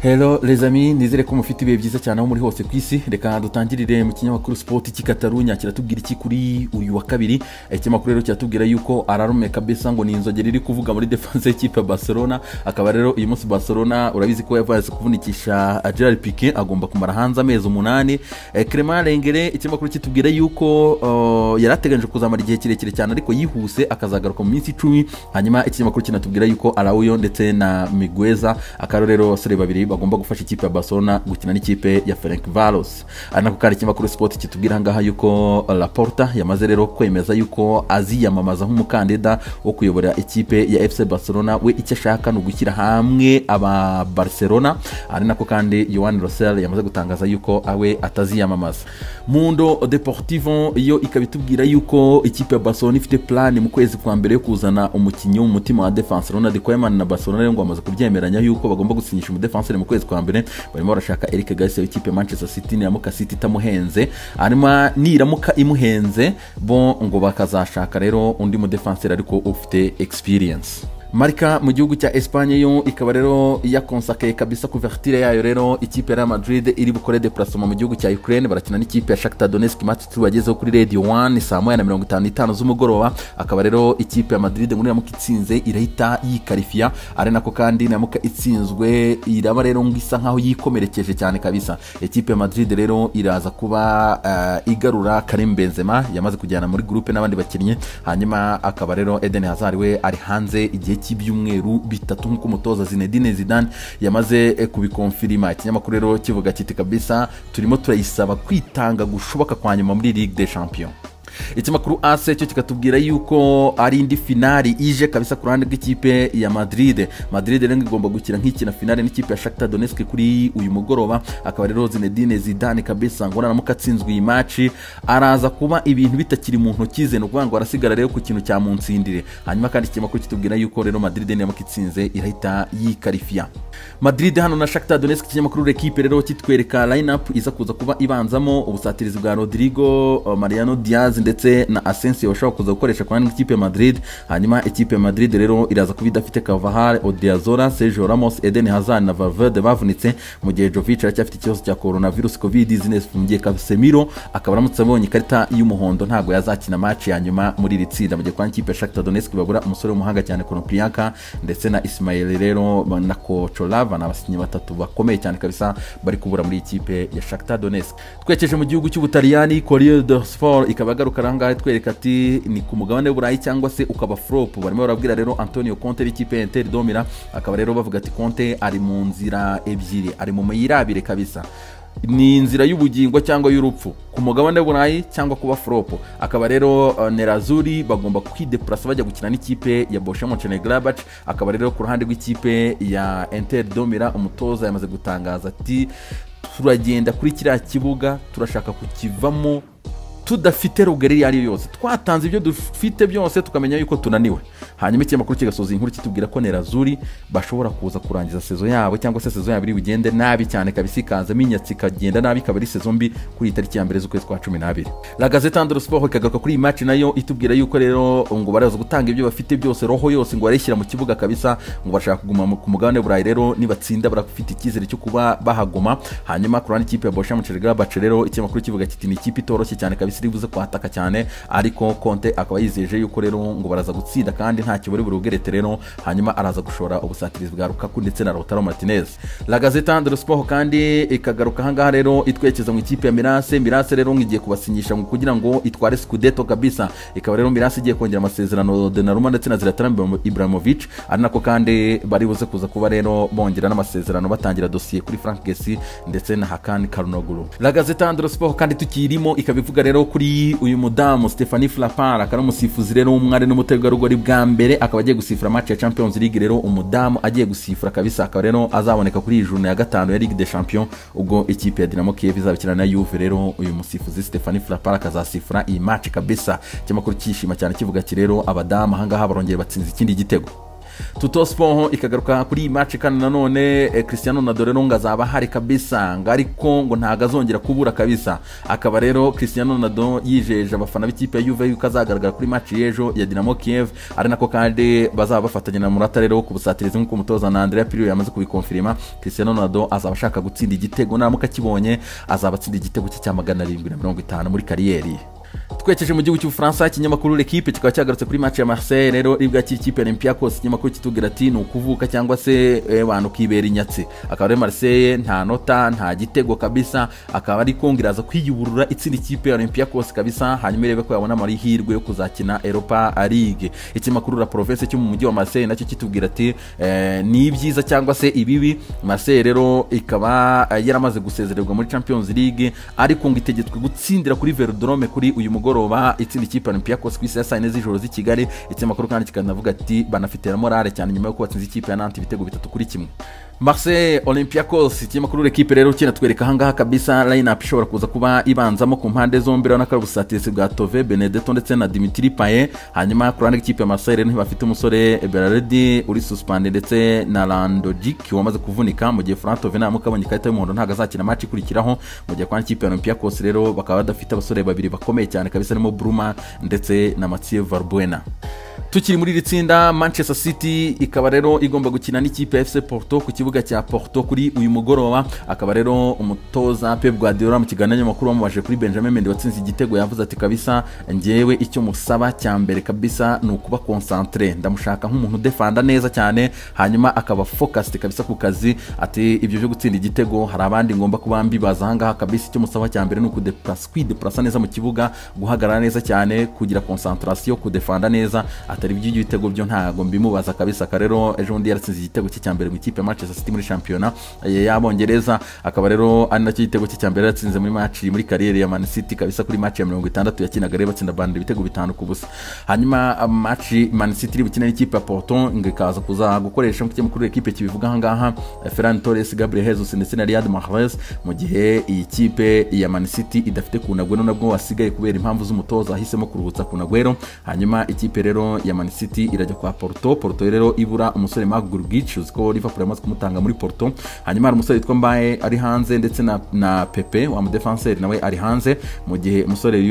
Hello les amis, nizere ko mufite ibihe byiza cyane aho muri hose ku isi. Reka dutangirire mu kinyamakuru Sport cy'i Katarunya, kiratubwira iki kuri uyu wa kabiri? Ikinyamakuru rero kiratubwira yuko ararume kabisa, ngo ni inzogera iri kuvuga muri defense y'ikipe ya Barcelona. Akaba rero uyu munsi Barcelona urabizi ko yavuye kuvunikisha Gerard Piqué, agomba kumara hanze amezi 8. Clement Lenglet, ikinyamakuru kitubwira yuko yarateganyije kuzamara igihe kirekire cyane, ariko yihuse akazagaruka mu minsi 10. Hanyuma ikinyamakuru kinatubwira yuko Araujo ndetse na Migueza akaba rero abasore babiri bagomba gufasha ikipe ya Barcelona gukina n'ikipe ya Ferencvaros. Ari nako kandi ikinyamakuru Sport kitubwira ahangaha yuko Laporta yamaze rero kwemeza yuko aziyamamaza nk'umukandida wo kuyobora ikipe ya FC Barcelona. We icyo ashaka ni ugushyira hamwe aba Barcelona. Ari nako kandi Joan Rosell yamaze gutangaza yuko awe ataziyamamaza. Mundo Deportivo yo ikaba itubwira yuko ikipe ya Barcelona ifite plan mu kwezi kwa mbere yo kuzana umukinnyi w'umutima wa defense Ronald Koeman na Barcelona rero ngo bamaze kubyemeranya yuko bagomba gusinyisha umudefenseur mu kwezi kwa mbere. Barimo barashaka Eric Garcia w'ikipe ya Manchester City, niramuka City itamuhenze, hanyuma niramuka imuhenze bo ngo bakazashaka rero undi mudefenseur ariko ufite experience. Marca mu gihugu cya Espagne yo ikaba rero yakonsakaye kabisa couverture yayo rero ikipe ya Real Madrid iri bukore déplacement mu gihugu cya Ukraine, barakina n'ikipe ya Shakhtar Donetsk, match tubagezeho kuri Radio 1 saa 1:55 z'umugoroba. Akaba rero ikipe ya Madrid ngo niramuka itsinze irahita yikarifia, ari nako kandi niramuka itsinzwe iraba rero ngo isa nkaho yikomerekeje cyane kabisa. Ikipe ya Madrid rero iraza kuba igarura Karim Benzema yamaze kujyana muri groupe n'abandi bakinnyi, hanyuma akaba rero Eden Hazard we ari hanze igihe cy'ibyumweru 3 nk'uko umutoza Zinedine Zidane yamaze kubikonfirima. Ikinyamakuru rero kivuga kiti kabisa turimo turayisaba kwitanga gushoboka kwa nyuma muri Ligue des Champions. Ikinyamakuru AS cyo kikatubwira yuko ari indi finali ije kabisa ku ruhande rw'ikipe ya Madrid. Madrid rero igomba gukina nk'ikina finale n'ikipe ya Shakhtar Donetsk kuri uyu mugoroba. Akaba rero Zinedine Zidane kabisa ngo naramuka atsinzwe iyi match araza kuba ibintu bitakiri mu ntoki ze, no kuvuga ngo arasigara rero ku kintu cya munsindire. Hanyuma kandi ikinyamakuru kitubwira yuko rero Madrid niramuka itsinze irahita yikarifia. Madrid hano na Shakhtar Donetsk, ikinyamakuru L'Equipe rero kitwereka line-up iza kuza kuba ibanzamo ubusatirizi bwa Rodrigo, Mariano Diaz ndetse na Asensio bashobora kuza gukoresha kwa ikipe ya Madrid. Hanyuma ikipe ya Madrid rero iraza kuba idafite Carvajal, Odriozola, Sergio Ramos, Eden Hazard na Valverde bavunitse, mu gihe Jovic aracyafite ikibazo cya coronavirus COVID-19 mu gihe Casemiro akaba aramutse abonye ikarita y'umuhondo ntabwo yazakina match ya nyuma muri iri tsinda. Mu gihe kwa ikipe ya Shakhtar Donetsk babura umusore w'umuhanga cyane Konoplyanka ndetse na Ismail rero na Kocholava, n'abakinnyi batatu bakomeye cyane kabisa bari kubura muri ikipe ya Shakhtar Donetsk. Twekeje mu gihugu cy'Ubutaliyani, Corriere dello Sport ikaba garuka ahangaha twereka ati ni ku mugabane w'Uburayi cyangwa se ukaba flop. Barimo barabwira rero Antonio Conte w'ikipe ya Inter de Milan, akaba rero bavuga ati Conte ari mu nzira ebyiri, ari mu mayirabire kabisa, ni inzira y'ubugingo cyangwa y'urupfu ku mugabane w'Uburayi cyangwa kuba flop. Akaba rero Nerazzurri bagomba kwideplace bajya gukina n'ikipe ya Borussia Mönchengladbach. Akaba rero ku ruhande rw'ikipe ya Inter de Milan umutoza yamaze gutangaza ati turagenda kuri kiriya kibuga turashaka kukivamo tudafite rugari iyo ari yo yose, twatanze ibyo dufite byose tukamenya yuko tunaniwe. Hanyuma ikinyamakuru kigasoza inkuru kitubwira ko Nerazzurri bashobora kuza kurangiza saison yabo cyangwa se saison yabo iri bugende nabi cyane kabisa, ikaza minyatsi ikagenda nabi, ikaba ari saison mbi kuri itariki ya mbere z'ukwezi kwa 12. La Gazzetta dello Sport ikagaruka kuri iyi match nayo itubwira yuko rero ngo baraza gutanga ibyo bafite byose, roho yose ngo barayishyira mu kibuga kabisa, ngo bashaka kuguma ku mugabane w'Uburayi rero nibatsinda barafite icyizere cyo kuba bahaguma. Hanyuma ku ruhande ikipe ya Borussia Mönchengladbach rero ikinyamakuru kivuga kiti ni ikipe itoroshye cyane kabisa iri buze kwataka cyane, ariko Conte akaba yizeje yuko rero ngo baraza gutsinda kandi ntacyo bari burugerete rero. Hanyuma araza gushora ubusatirizi bwa Lukaku ndetse na Lautaro Martinez. La Gazzetta dello Sport kandi ikagaruka ahangaha rero itwekeza mu ikipe ya Milan. Milan rero ngiye kubasinyisha ngo kugira ngo itware Scudetto kabisa. Ikaba rero Milan igiye kongera amasezerano Donnarumma ndetse na Zlatan Ibrahimovic, ari nako kandi bari buze kuza kuba rero bongera n'amasezerano batangira dossier kuri Frank Kessie ndetse na Hakan Çalhanoğlu. La Gazzetta dello Sport kandi tukirimo ikaba ivuga rero kuri uyu mudamu Stephanie Frappart, akaba umusifuzi rero w'umwari n'umutegarugori bwa mbere, akaba agiye gusifura match ya Champions League. Rero umudamu agiye gusifura kabisa, akaba rero azaboneka kuri iyi journée ya 5 ya Ligue des Champions ubwo ikipe ya Dinamo Kiev izabikina na Juve. Rero uyu musifuzi Stephanie Frappart akazasifura iyi match kabisa. Ikinyamakuru cyishima cyane kivuga ati rero abadamu ahangaha barongeye batsinze ikindi gitego. Tuttosport ikagaruka kuri iyi match kandi nanone Cristiano Ronaldo rero ngo azaba ahari kabisa, ngo ariko ngo ntago azongera kubura kabisa. Akaba rero Cristiano Ronaldo yijeje abafana b'ikipe ya Juve yuko azagaragara kuri match y'ejo ya Dinamo Kiev, ari nako kandi bazaba bafatanya na Morata rero ku busatirizi nk'uko umutoza na Andrea Pirlo yamaze kubikonfirima. Cristiano Ronaldo azaba ashaka gutsinda igitego, naramuka akibonye azaba atsinda igitego cye cya 750 muri kariyeri. Twekeje mu gihugu cy'Ubufaransa, ikinyamakuru L'Equipe kikaba cyagarutse kuri match ya Marseille rero ibwa cy'ikipe ya Olympiacos. Ikinyamakuru kitubwira ati ni ukuvuka cyangwa se abantu kibera inyatsi. Akaba rero Marseille nta nota nta gitego kabisa, akaba ari kongeraza kwiyuburura itsinda ikipe ya Olympiacos kabisa, hanyuma irebe ko yabona amahirwe yo kuzakina Europa League. Ikinyamakuru La Provence cyo mu mujyi wa Marseille nacyo kitubwira ati ni ibyiza cyangwa se ibibi. Marseille rero ikaba yaramaze gusezererwa muri Champions League, ariko ngo itegetswe gutsindira kuri Velodrome kuri uyu mugoroba itsinda ikipe ya Olympiacos ku isi ya saa 4 z'ijoro z'i Kigali. Ikinyamakuru kandi kikanavuga ati banafite na morale cyane nyuma yo kubatsinza ikipe ya Nantes ibitego 3-1. Marseille Olympiacos, ikinyamakuru L'Equipe rero kinatwereka ahangaha kabisa line up ishobora kuza kuba ibanzamo ku mpande zombi, urabona ko ari ubusatirizi bwa Tove Benedetto ndetse na Dimitri Payet. Hanyuma ku ruhande rw'ikipe ya Marseille rero ntibafite umusore Berardi uri suspended ndetse na Randojic wamaze kuvunika, mu gihe Franck Tove naramuka abonye ikarita y'umuhondo ntabwo azakina match ikurikiraho. Mu gihe kwa ikipe ya Olympiacos rero bakaba badafite abasore babiri bakomeye cyane kabisa, harimo Bruma ndetse na Mathieu Valbuena. Tukiri muri iri tsinda, Manchester City ikaba rero igomba gukina n'ikipe ya FC Porto ku kibuga cya Porto kuri uyu mugoroba. Akaba rero umutoza Pep Guardiola mu kiganiro n'amakuru bamubaje kuri Benjamin Mendy watsinze igitego, yavuze ati kabisa njyewe icyo musaba cya mbere kabisa ni ukuba concentré, ndamushaka nk'umuntu udefanda neza cyane, hanyuma akaba focused kabisa ku kazi. Ati ibyo byo gutsinda igitego hari abandi ngomba kuba mbibaza ahangaha kabisa, icyo musaba cya mbere ni ukudeplace, kwideplace neza mu kibuga, guhagarara neza cyane, kugira concentration, kudefanda neza, atari iby'ibitego byo ntago mbimubaza kabisa. Rero ejo bundi yaratsinze igitego cye cya mbere mu ikipe ya Manchester City muri shampiyona y'Abongereza, akaba rero ari nacyo igitego cye cya mbere yaratsinze muri match muri kariyeri ya Man City kabisa, kuri match ya 60 yakinaga rero batsinda Burnley ibitego 5-0. Hanyuma match Man City iri bukine n'ikipe ya Porto ngo ikaza kuza gukoresha mu kinyamakuru L'Equipe kibivuga ahangaha Ferran Torres, Gabriel Jesus ndetse na Riyad Mahrez, mu gihe iyi kipe ya Man City idafite Kun Aguero nabwo wasigaye kubera impamvu z'umutoza ahisemo kuruhutsa Kun Aguero. Hanyuma ikipe rero ya Man City irajya kwa Porto. Porto rero ibura umusore Marc Grujic, uzi ko Liverpool yamaze kumutanga muri Porto. Hanyuma hari umusore witwa Mbaye ari hanze ndetse na Pepe wa mudefenseur nawe ari hanze, mu gihe umusore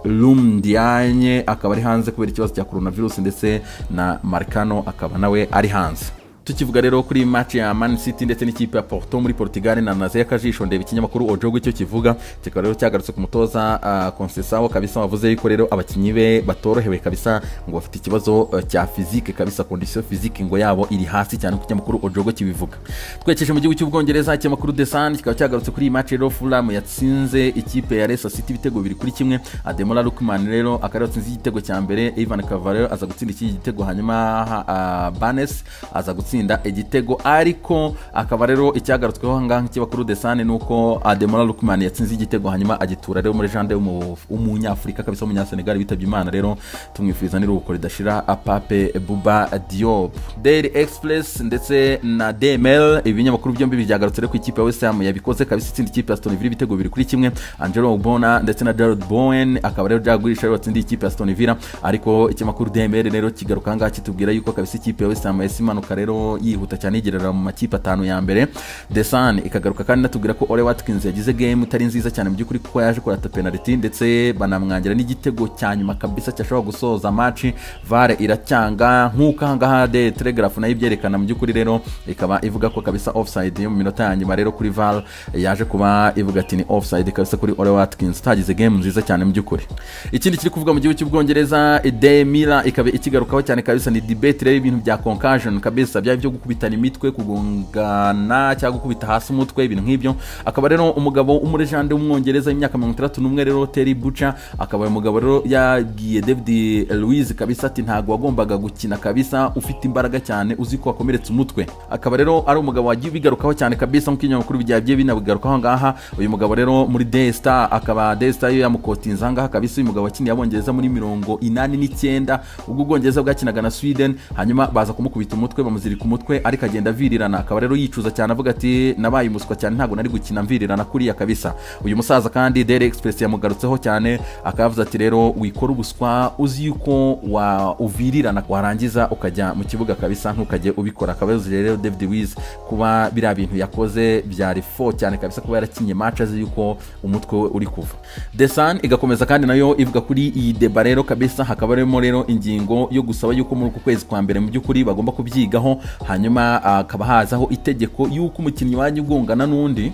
Lumdianye akaba ari hanze kubera ikibazo cya coronavirus, ndetse na Marcano akaba nawe ari hanze. Tukivuga rero kuri match ya Man City ndetse n'ikipe ya Porto muri Portugal, na naze yakajisho ndeba ikinyamakuru Ojogo icyo kivuga, kikaba rero cyagarutse ku mutoza Conceição kabisa, wavuze yuko rero abakinyi be batorohewe kabisa, ngo bafite ikibazo cya physique kabisa, condition physique ngo yabo iri hasi cyane, ku kinyamakuru Ojogo kibivuga. Twekeje mu gihugu cy'Ubwongereza, ikinyamakuru The Sun kikaba cyagarutse kuri iyi match rero Fulham yatsinze ikipe ya Leicester City ibitego 2-1. Ademola Lookman rero akaba yatsinze igitego cya mbere, Ivan Cavallero aza gutsinda iki gitego, hanyuma Barnes aza gutsinda igitego. Ariko akaba rero icyagarutsweho ahangaha nk'ikinyamakuru The Sun nuko Ademola Lookman yatsinze igitego, hanyuma agitura rero muri legende w'umunyafurika kabisa w'umunyasenegal witabye Imana, rero tumwifuriza n'iruhuko ridashira Pape Bouba Diop. Daily Express ndetse na DML, ibinyamakuru byombi byagarutse rero ku ikipe ya West Ham yabikoze kabisa itsinda ikipe ya Aston Villa ibitego 2-1. Angelo Ogbonna ndetse na Jared Bowen akaba rero Jaguar watsindiye ikipe ya Aston Villa. Ariko ikinyamakuru DML rero kigaruka ahangaha kitubwira yuko kabisa ikipe ya West Ham yahise imanuka rero yihuta cyane igerera mu makipe 5 ya mbere. The Sun ikagaruka kandi natubwira ko Ole Watkins yagize game itari nziza cyane mu by'ukuri, kuko yaje kurata penalty ndetse banamwangira n'igitego cya nyuma kabisa cyashobora gusoza match, VAR iracyanga nk'uko ahangaha The Telegraph nayo ibyerekana. Mu by'ukuri rero ikaba ivuga ko kabisa offside yo mu minota ya nyuma rero kuri VAR yaje kuba ivuga ati ni offside kabisa kuri Ole Watkins, utagize game nziza cyane mu by'ukuri. Ikindi kiri kuvuga mu gihugu cy'Ubwongereza, The Mirror ikaba ikigarukaho cyane kabisa ni debate rero ibintu bya concussion kabisa, bya byo gukubitana imitwe, kugongana cyangwa gukubita hasi umutwe, ibintu nk'ibyo. Akaba rero umugabo w'umurejande w'umwongereza w'imyaka 61 rero Terry Butcher, akaba uyu mugabo rero yabwiye David Luiz kabisa ati ntago wagombaga gukina kabisa, ufite imbaraga cyane, uzi ko wakomeretse umutwe. Akaba rero ari umugabo wagiye bigarukaho cyane kabisa nk'uko ibinyamakuru byagiye binabigarukaho ngaha. Uyu mugabo rero muri Daystar, akaba Daystar yo yamukotinze ngaha kabisa. Uyu mugabo wakiniye abongereza muri 89 ubwo Ubwongereza bwakinaga na Sweden, hanyuma baza kumukubita umutwe bamuzirika ku mutwe ariko agenda avirirana, akaba rero yicuza cyane avuga ati nabaye umuswa cyane, ntabwo nari gukina mvirirana kuriya kabisa. Uyu musaza kandi Daily Express yamugarutseho cyane, akavuze ati rero wikora ubuswa uzi yuko wa uvirirana warangiza ukajya mu kibuga kabisa, ntukajye ubikora. Akaba yavuze rero David Luiz kuba biriya bintu yakoze byari fo cyane kabisa, kuba yarakinye match azi yuko umutwe we uri kuva. The Sun igakomeza kandi nayo ivuga kuri iyi deba rero kabisa, hakaba harimo rero ingingo yo gusaba yuko muri uku kwezi kwa mbere mu by'ukuri bagomba kubyigaho, hanyuma akaba hazaho itegeko yuko umukinnyi wajya ugongana n'undi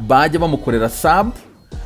bajya bamukorera sub,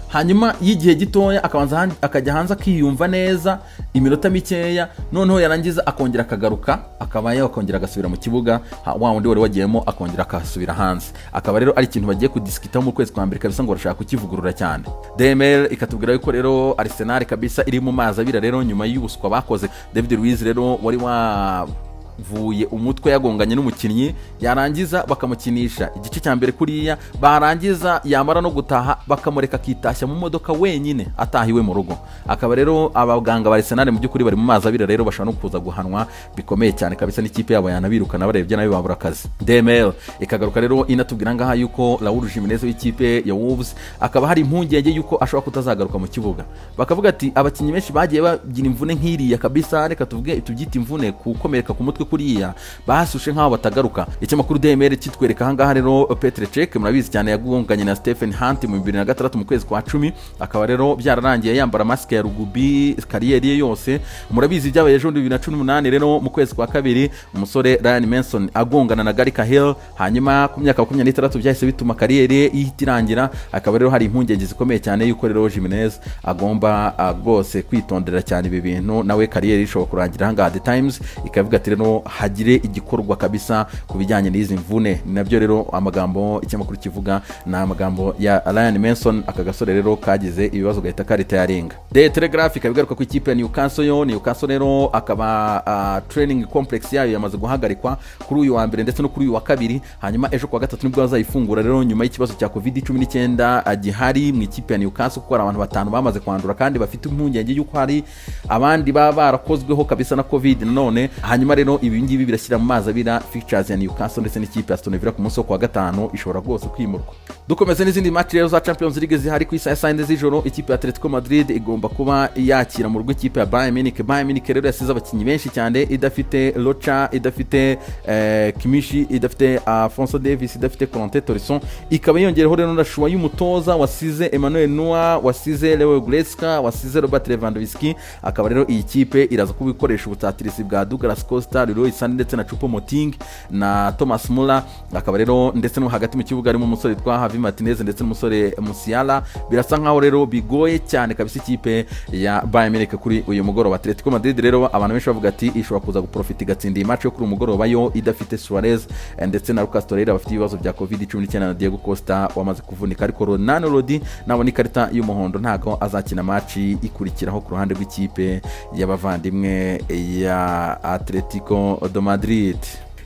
hanyuma y'igihe gitoya akabanza akajya hanze akiyumva neza iminota mikeya, noneho yarangiza akongera akagaruka, akaba yakongera agasubira mu kibuga, wa wundi wari wagiyemo akongera akasubira hanze. Akaba rero ari ikintu bagiye kudisikitaho mu kwezi kwa mbere kabisa, ngo barashaka kukivugurura cyane. DML ikatubwira yuko rero Arsenal kabisa iri mu mazi abira rero nyuma y'ubuswa bakoze. David Luiz rero wari wavuye umutwe yagonganye n'umukinnyi, yarangiza bakamukinisha igice cya mbere kuriya, barangiza yamara no gutaha bakamureka akitashya mu modoka wenyine atahiwe mu rugo. Akaba rero abaganga ba Arsenal mu by'ukuri bari mu mazi abira rero, bashobora no kuza guhanwa bikomeye cyane kabisa, n'ikipe yabo yanabirukana barebye nabi babura akazi. DML ikagaruka rero inatubwira ngaha yuko Raul Jimenez w'ikipe ya Wolves akaba hari impungenge yuko ashobora kutazagaruka mu kibuga. Bakavuga ati abakinnyi benshi bagiye bagira imvune nk'iriya kabisa, reka tuvuge tubyite imvune kukomereka ku mutwe kuriya, basushe nkaho batagaruka. Ikinyamakuru DML kitwereka ahangaha rero Petr Cech murabizi cyane yagonganye na Stephen Hunt mu 2006 mu kwezi kwa 10, akaba rero byararangiye yambara mask ya rugby kariyeri ye yose. Murabizi byabaye ejo 2018 rero mu kwezi kwa kabiri, umusore Ryan Mason agongana na Gary Cahill, hanyuma ku myaka 26 byahise bituma kariyeri ye ihita irangira. Akaba rero hari impungenge zikomeye cyane yuko rero Jimenez agomba rwose kwitondera cyane ibi bintu, nawe kariyeri ishobora kurangira ahangaha. The Times ikavuga ati rero hagire igikorwa kabisa ku bijyanye n'izi mvune. Ni nabyo rero amagambo ikinyamakuru kivuga, ni amagambo ya Ryan Mason, aka gasore rero kagize ibibazo gahita karitayaringa. The Telegraph ikabigaruka ku ikipe ya Newcastle yo Newcastle rero akaba training complex yayo yamaze guhagarikwa kuri uyu wa mbere ndetse no kuri uyu wa kabiri, hanyuma ejo kuwa gatatu nibwo bazayifungura rero nyuma y'ikibazo cya COVID-19 gihari mu ikipe ya Newcastle, kuko hari abantu batanu bamaze kwandura kandi bafite impungenge yuko hari abandi baba barakozweho kabisa na COVID none. Hanyuma rero ibi ngibi birashyira mu mazi abira fixtures ya Newcastle ndetse n'ikipe ya Aston Villa ku munsi wo kuwa gatanu ishobora rwose kwimurwa. Dukomeze n'izindi match rero za Champions League zihari ku isaha ya 7 z'ijoro. Ikipe ya Atletico Madrid igomba kuba yakira mu rugo ikipe ya Bayern Munich. Bayern Munich rero yasize abakinnyi benshi cyane, idafite Rocha, idafite Kimmich, idafite Alphonso Davies, idafite Corentin Tolisso, ikaba yongereho rero na shuwa y'umutoza wasize Emmanuel Neuer, wasize Leo Goretzka, wasize Robert Lewandowski. Akaba rero iyi kipe iraza kuba ikoresha ubutatirisi bwa Douglas Costa, Leroy Sané ndetse na Choupo-Moting na Thomas Muller. Akaba rero ndetse no hagati mu kibuga harimo umusore witwa Javi Martinez ndetse n'umusore Musiala. Birasa nkaho rero bigoye cyane kabisa ikipe ya Bayern Munich kuri uyu mugoroba. Atletico Madrid rero abantu benshi bavuga ati ishobora kuza guprofita igatsinda iyi match yo kuri uyu mugoroba yo idafite Suarez ndetse na Lucas Torreira bafite ibibazo bya COVID-19 na Diego Costa wamaze kuvunika, ariko Ronan Lodi nabona ikarita y'umuhondo ntago azakina match ikurikiraho ku ruhande rw'ikipe y'abavandimwe ya Atletico de Madrid.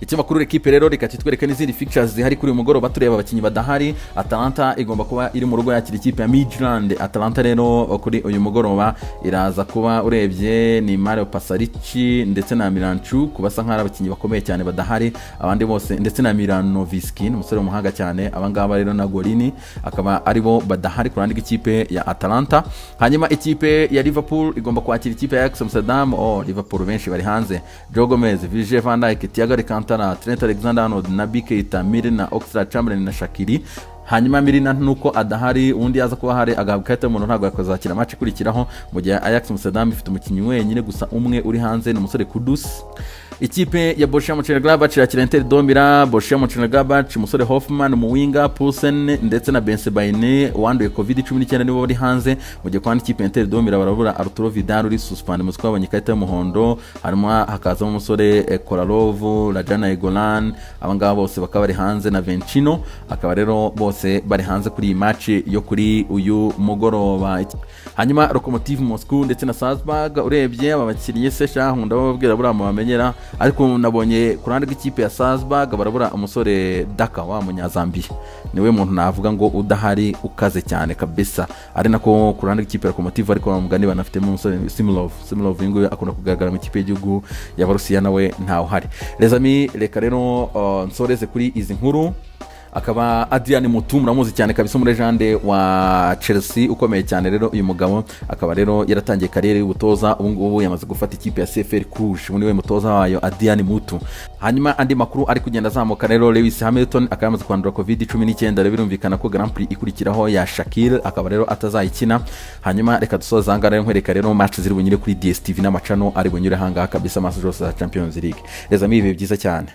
Ikinyamakuru L'Equipe rero reka kitwereke n'izindi fixtures zihari kuri uyu mugoroba, tureba abakinnyi badahari. Atalanta igomba kuba iri mu rugo yakira ikipe ya Midland. Atalanta rero kuri uyu mugoroba iraza kuba urebye ni Mario Pasalic ndetse na Miranchuk, basa nk'ari abakinnyi bakomeye cyane badahari, abandi bose ndetse na Milanoviski umusore w'umuhanga cyane, abangaba rero na Gorini akaba aribo badahari ku ruhande rw'ikipe ya Atalanta. Hanyuma ikipe ya Liverpool igomba kwakira ikipe ya Ajax Amsterdam. Oh, Liverpool benshi bari hanze, Joe Gomez, Virgil van Dijk, Thiago Alcantara, Trent Alexander-Arnold, Naby Keita, Milner, Oxlade-Chamberlain na Shaqiri. Hanyuma Milner nuko adahari, undi yaza kuba hari agahabwa ikarita y'umuhondo ntabwo yakazakina match ikurikiraho, mu gihe Ajax Amsterdam ifite umukinnyi wenyine gusa umwe uri hanze ni umusore Kudus. Ikipe ya Borussia Mönchengladbach irakira Inter de Milan. Borussia Mönchengladbach umusore Hoffman, Muwinga, Poulsen ndetse na Bensebaini wanduye COVID-19 nibo bari hanze, mu gihe kandi ikipe ya Inter de Milan barabura Arturo Vidal uri suspend mu twabonye ikarita y'umuhondo, harimo hakazamo umusore Kolarov, Rajana Egolan, abangaba bose bakaba bari hanze na Vencino, akaba rero bose bari hanze kuri iyi match yo kuri uyu mugoroba. Hanyuma Lokomotiv Moscow ndetse na Salzburg, urebye aba bakinnyi se shahu ndababwira buriya mubamenyera, Ariko nabonye ku ruhande rw'ikipe ya Salzburg barabura umusore Daka wa munyazambiya, niwe muntu navuga ngo udahari ukaze cyane kabisa. Ari nako ku ruhande rw'ikipe ya Lokomotiv, ariko mugani banafitemo umusore Similov. Similov uyu nguyu akunda kugaragara mu ikipe y'igihugu y'Abarusiya, nawe ntawe uhari. Les amis, reka rero nsoreze kuri izi nkuru. Akaba Adrian Mutu, muramuzi cyane kabisa, umu legend wa Chelsea ukomeye cyane. Rero uyu mugabo akaba rero yaratangiye carrière y'ubutoza, ubu ngubu yamaze gufata ikipe ya CFR Cluj, ubu niwe mutoza wayo Adrian Mutu. Hanyuma andi makuru ari kugenda azamuka rero, Lewis Hamilton akaba yamaze kwandura COVID-19. Rero birumvikana ko Grand Prix ikurikiraho ya Shakir akaba rero atazayikina. Hanyuma reka dusoze ahangaha rero nkwereka rero match ziri bunyure kuri DStv n'amacano ari bunyure ahangaha kabisa, match zose za Champions League. Les amis, ibihe byiza cyane.